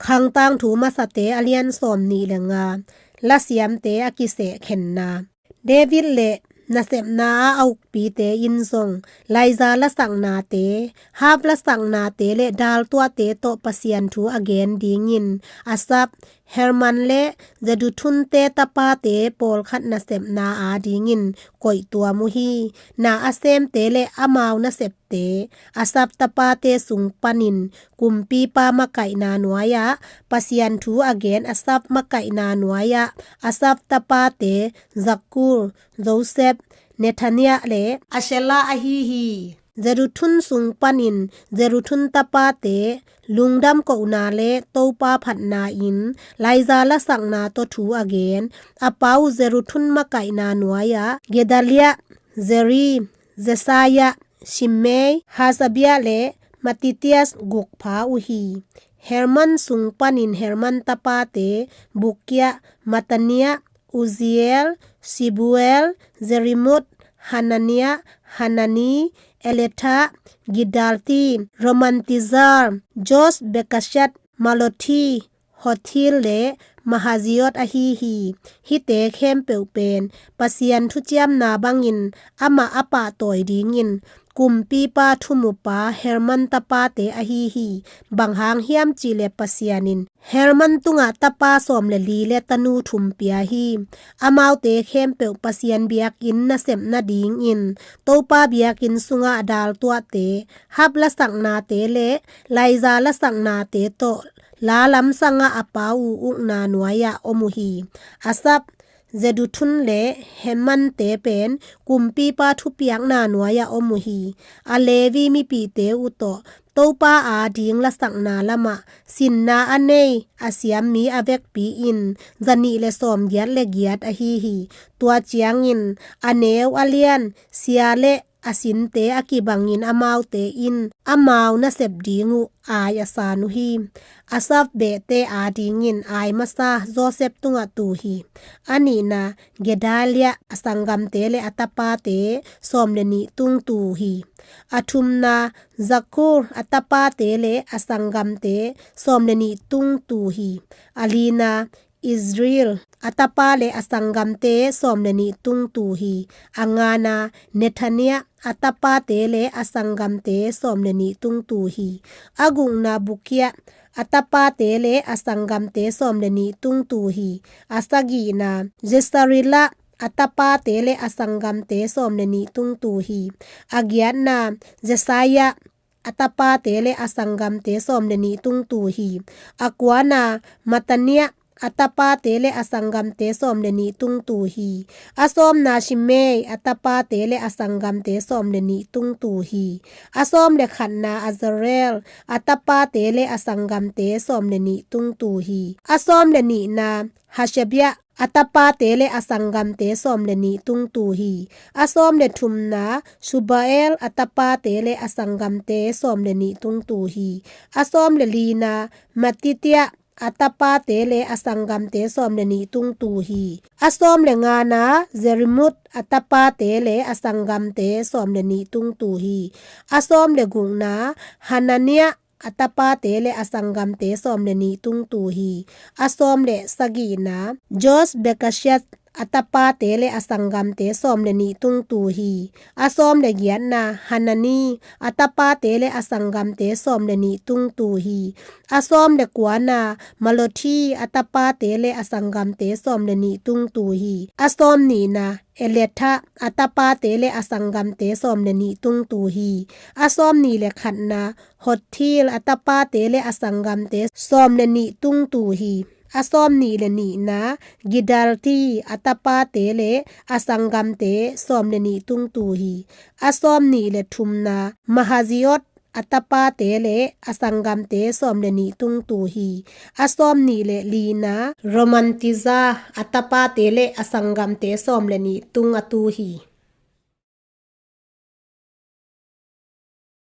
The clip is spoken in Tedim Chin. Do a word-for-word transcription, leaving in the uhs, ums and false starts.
Khang Tangthu Masate a lian sawmnih le nga. Lasiamte a kisehkhenna. David le nasepna a ukpite in zong laiza lasaknate, hap lasaknate le daltuahte tawh Pasian thu a gen dingin Asaf, Herman le Jeduthunte tapate pawlkhat nasepna adingin koihtuam uh hi. Na a semte le amau nasepte, Asaf tapate sung panin kumpipa makaihna nuai-ah Pasian thu a gen Asaf makaihna nuai-ah Asaf tapate Zakur, Joseph, Nethaniah le Asela ahi hi. Jeduthun sung panin Jeduthun tapate lungdam kohna le Topa phatna in laiza lasakna tawh thu a gen a pa uh Jeduthun makaihna nuai-ah Gedaliah, Zeri, Jesaiah, Shimei, Hasabia le Matitias gukpha uh hi. Herman sung panin Herman tapate Bukiah, Mataniah, Uziel, Sibuel, Jerimot, Hananiah, Hanani, Eletha, Gidalti, Romantizar, Jos Bekashat, Malothi, Hothil le Mahaziot ahi hi. Hihte khempeuh pen Pasian thuciamna bangin amah a pahtawi dingin kumpipa thumupa Herman tapate ahi hi. Bang hang hiam cihleh Pasian in Herman tungah tapa sawm le li le tanu thum pia hi. Amaute khempeuh Pasian biakinn nasep nadingin Topa biakinn sungah daltuahte, hap lasaknate le laiza lasaknate tawh la lamsangah a pa uh ukna nuai-ah om uh hi. Asaf, Jeduthun le Hermante pen kumpipa thupiakna nuai-ah om uh hi. A Levi mipite uh tawh Topa ading lasakna lamah sinna a nei a siam mi a vekpi in zanih le sawmgiat le giat ahi hi. Tua ciangin a neu a lian, sia le a sinte a kibangin amaute in amau nasep ding uh ai a san uh hi. Asaf behte adingin ai masa Joseph tungah tu hi. A nihna Gedaliah, a sanggamte le a tapate sawm le nih tung tu hi. A thumna Zakur, a tapate le a sanggamte sawm le nih tung tu hi. A lina Israel, a tapa le a sanggamte sawm le nih tung tu hi. A ngana Nethaniah, a tapate le a sanggamte sawm le nih tung tu hi. A gukna Bukiah, a tapate le a sanggamte sawm le nih tung tu hi. A sagihna Jesarela, a tapate le a sanggamte sawm le nih tung tu hi. A giatna Jesaiah, a tapate le a sanggamte sawm le nih tung tu hi. A kuana Mataniah, a tapate le a sanggamte sawm le nih tung tu hi. A sawmna Shimei, a tapate le a sanggamte sawm le nih tung tu hi. A sawm le khatna Azarel, a tapate le a sanggamte sawm le nih tung tu hi. A sawm le nihna Hashabia, a tapate le a sanggamte sawm le nih tung tu hi. A sawm le thumna Subael, a tapate le a sanggamte sawm le nih tung tu hi. A sawm le lina Matitiah, a tapate le a sanggamte sawm le nih tung tu hi. A sawm le ngana Jerimot, a tapate le a sanggamte sawm le nih tung tu hi. A sawm le gukna Hananiah, a tapate le a sanggamte sawm le nih tung tu hi. A sawm le sagihna Jos Bekashat, a tapate le a sanggamte sawm le nih tung tu hi. A sawm le giatna Hanani, a tapate le a sanggamte sawm le nih tung tu hi. A sawm le kuana Malothi, a tapate le a sanggamte sawm le nih tung tu hi. A sawm nihna Eletha, a tapate le a sanggamte sawm le nih tung tu hi. A sawm nih le khatna Hothil, a tapate le a sanggamte sawm le nih tung tu hi. A sawm nih le nihna Gidalti, a tapate le a sanggamte sawm le nih tung tu hi. A sawm nih le thumna Mahaziot, a tapate le a sanggamte sawm le nih tung tu hi. A sawm nih le lina Romantiza, a tapate le a sanggamte sawm le nih tung a tu hi.